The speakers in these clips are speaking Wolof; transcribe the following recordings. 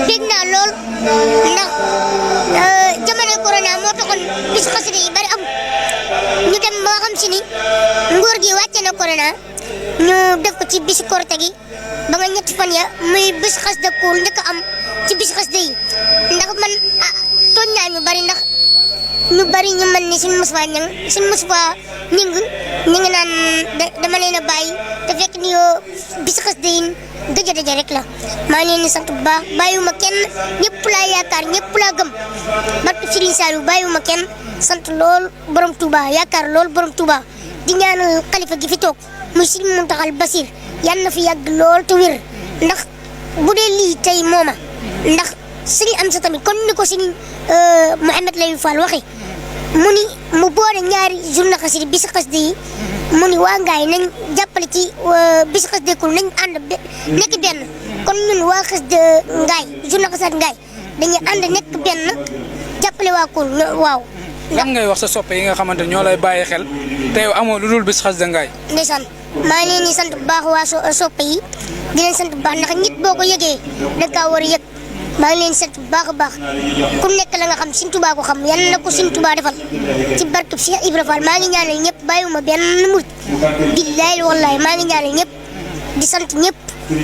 bég naa lool ndax jamono corona moo taxoon bis xasida yi bari am ñu dem ba xam si ni nguur gi wàcce na corona ñu def ko ci bisi korite gi ba nga ñetti fan ya muy bis xasida ko njëkk am ci bis xasida yi ndax man tooñ naa ñu bari ndax ñu bari ñu mel ni suñu Moustapha ñing ñu ngi naan dama leen a bàyyi te fekk ni yoo bis xasida yi dëgg rek la maa ngi leen di sant bu baax bàyyiwuma kenn ñëpp laa yaakaar ñëpp laa gëm barke Serigne Saliou bàyyiwuma kenn sant lool borom Touba yaakaar lool borom Touba di ñaanal xalifa gi fi toog muy Serigne Mountakha Bassir yàlla na fi yàgg lool te wér ndax bu dee lii tey mooma ndax Serigne am sa tamit kon ni ko Serigne Mouhamed Layou Fall waxee mu ni mu boole ñaari journée xasida bis xasida yi mu ni waa Ngaye nañ jàppale ci bis xasida ko nañ ànd nekk benn kon ñun waa xasida Ngaye journée xasida Ngaye dañuy ànd nekk benn jàppale waa ko waaw. lan ngay wax sa soppe yi nga xamante ñoo lay bàyyi xel te yow amoo lu dul bis xasida Ngaye. ndeysaan maa ngi leen di sant bu baax waa soppe yi di leen sant bu baax ndax nit boo ko yëgee da nga kaa war a yëg maa ngi leen sant bu baax a baax ku nekk la nga xam Sëñ Tuubaa ko xam yal na ko Sëñ Tuubaa defal ci barkeb Cheikh Ibra Fall maa ngi ñaanal ñëpp bàyyiwuma benn murit billaahi wallaahi maa ngi ñaanal ñëpp di sant ñëpp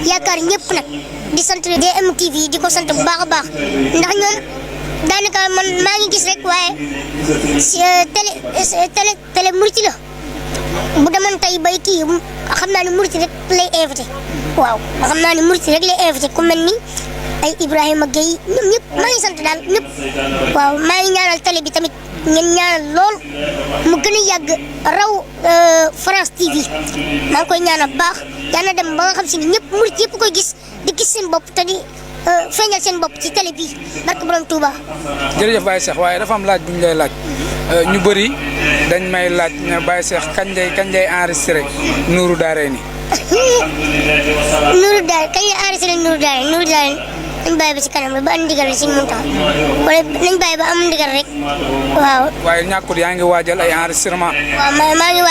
yaakaar ñëpp nag di sant DMTV di ko sant bu baax a baax ndax ñoom daanaka man maa ngi gis rek waaye télé murit la bu demoon tey bay kii xam naa ne murit rek lay invité waaw xam naa ne murit rek lay invité ku mel ni ay Ibrahima Gueye ñoom ñëpp maa ngi sant daal ñëpp waaw maa ngi ñaanal télé bi tamit ngeen ñaanal lool mu gën a yàgg raw France TV maa ngi koy ñaanal baax yal na dem ba nga xam si ni ñëpp murit yëpp koy gis di gis seen bopp te di feeñal seen bopp ci télé bi barke borom Touba. jërëjëf Baye Cheikh waaye dafa am laaj bu ñu lay laaj ñu bëri dañ may laaj ne Baye Cheikh kañ lay enregistré Nourou Darayni. Nourou Darayni kañ lay enregistré Nourou Darayni nañ bàyyi ba ci kanam ba am ndigal rek si Mountakha wala nañ bàyyi ba am ndigal rek waaw. waaye ñàkkul yaa ngi waajal ay enregistrement. waaw maa ngi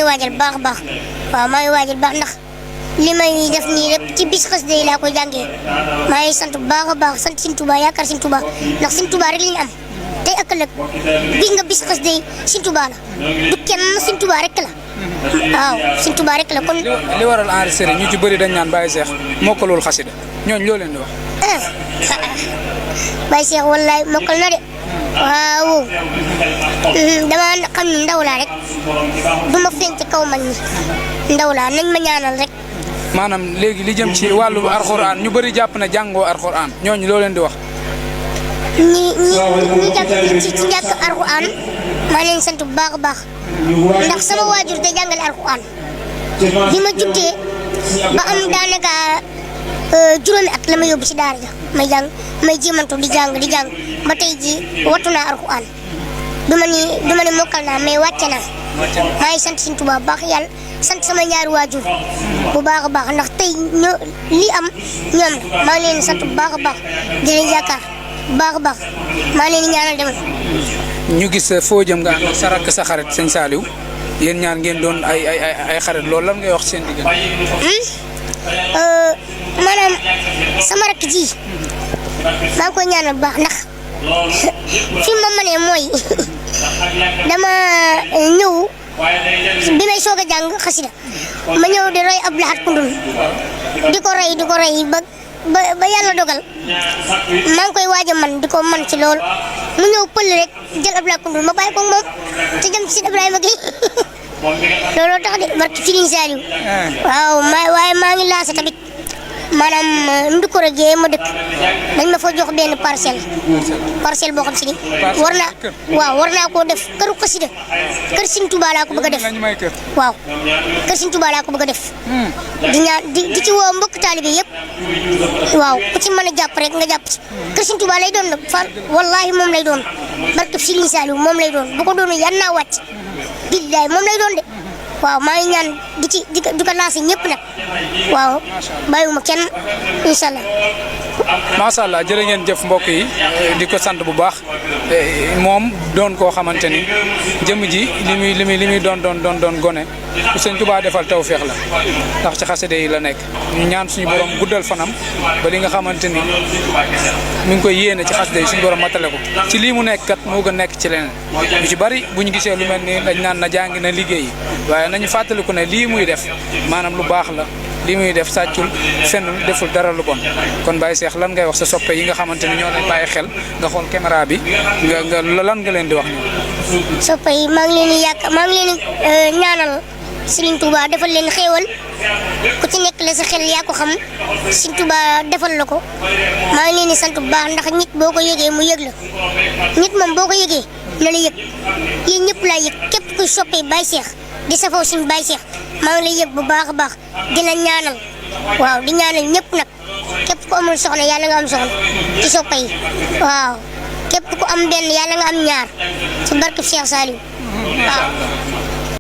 waajal baax baax waaw maa ngi waajal baax ndax li may def nii rek ci bis xasida yi laa koy jàngee maa ngi sant bu baax a baax sant Sëñ Tuubaa yaakaar Sëñ Tuubaa ndax Sëñ Tuubaa rek li ñu am tey ak ëllëg gis nga bis xasida yi Sëñ Tuubaa la du kenn Sëñ Tuubaa rek la waaw Sëñ Tuubaa rek la kon. li waral enregistré ñu ci bëri dañ naan Baye Cheikh mokkalul xasida ñooñu loo leen di wax. Baye Cheikh wallaay mokkal na de waaw dama xam ni ndaw laa rek du ma feeñ ci kaw man ñi ndaw laa nañ ma ñaanal rek. maanaam léegi li jëm ci wàllu alxuraan ñu bëri jàpp na jàngoo alxuraan ñooñu loo leen di wax. ñi jàpp ci jàkk alxuraan maa leen sant bu baax a baax ndax sama waajur day jàngale alxuraan bi ma juddee ba am daanaka juróomi at la ma yóbbu ci daara ja may jéemantu di jàng ba tey ji wattu naa alxuraan du ma ni mokkal naa mais wàcce naa maa ngi sant Sëñ Tuubaa bu baax yàlla sant sama ñaari waajur bu baax a baax ndax tey li am ñoom maa ngi leen sant bu baax a baax di leen yaakaar bu baax a baax maa ngi leen di ñaanal demal. ñu gis foo jëm nga ànd ak sa rakk sa xarit Sëñ Saliou yéen ñaar ngeen doon ay xarit loolu lan ngay wax seen diggante. maanaam sama rakk ji maa ngi koy ñaanal bu baax ndax fi ma mënee mooy dama ñëw bi may soog a jàng xasida ma ñëw di roy Abdou Lahad Koundoul di ko roy ba yàlla dogal maa ngi koy waaj a man di ko man ci lool mu ñëw pël rek jël Abdou Lahad Koundoul ma bàyyi ko moom te jëm ci Sidi Ibrahima Gueye looloo tax de barke Serigne Saliou waaw waaye maa ngi lancé tamit maanaam Ndukura Gueye ma dëkk dañ ma fa jox benn parcelle boo xam si ni war naa koo def këru xasida kër Sëñ Tuubaa laa ko bëgg a def waaw kër Sëñ Tuubaa laa ko bëgg a def di ñaan di ci woo mbokk taalibe yëpp waaw ku ci mën a jàpp rek nga jàpp ci kër Sëñ Tuubaa lay doon nag far wallaahi moom lay doon barke Serigne Saliou moom lay doon bu ko doonu yan naa wàcc billaay moom lay doon de waaw maa ngi ñaan di ko lancé ñëpp nag waaw bàyyiwuma kenn incha allah. macha allah jërë ngeen jëf mbokk yi di ko sant bu baax moom doon koo xamante ni jëmm ji li muy doon gone ku sëñ Tuubaa defal tawféex la ndax ci xasida yi la nekk ñu ñaan suñu borom guddal fanam ba li nga xamante ni mi ngi koy yéene ci xasida yi suñu borom matale ko ci lii mu nekk kat moo gën nekk ci leneen ñu ci bari bu ñu gisee lu mel ni dañ naan na jàngi na liggéey waaye nañu fàttaliku ne lii muy def maanaam lu baax la lii muy def sàccul fenul deful dara lu bon kon Baye Cheikh lan ngay wax sa soppe yi nga xamante ni ñoo lay bàyyi xel nga xool caméra bi nga lan nga leen di wax ñoom. soppe yi maa ngi leen di maa ngi leen di ñaanal Serigne Touba defal leen xéewal ku ci nekk la sa xel yaa ko xam Serigne Touba defal la ko maa ngi leen di sant bu baax ndax nit boo ko yëgee mu yëg la nit moom boo ko yëgee na la yëg yéen ñëpp laa yëg képp kuy soppee Baye Cheikh di safoo suñu Baye Cheikh maa ngi lay yëg bu baax a baax dina ñaanal waaw di ñaanal ñëpp nag képp ku amul soxna yàlla nga am soxna ci soppe yi waaw képp ku am benn yàlla nga am ñaar ci barke Cheikh Saliou waaw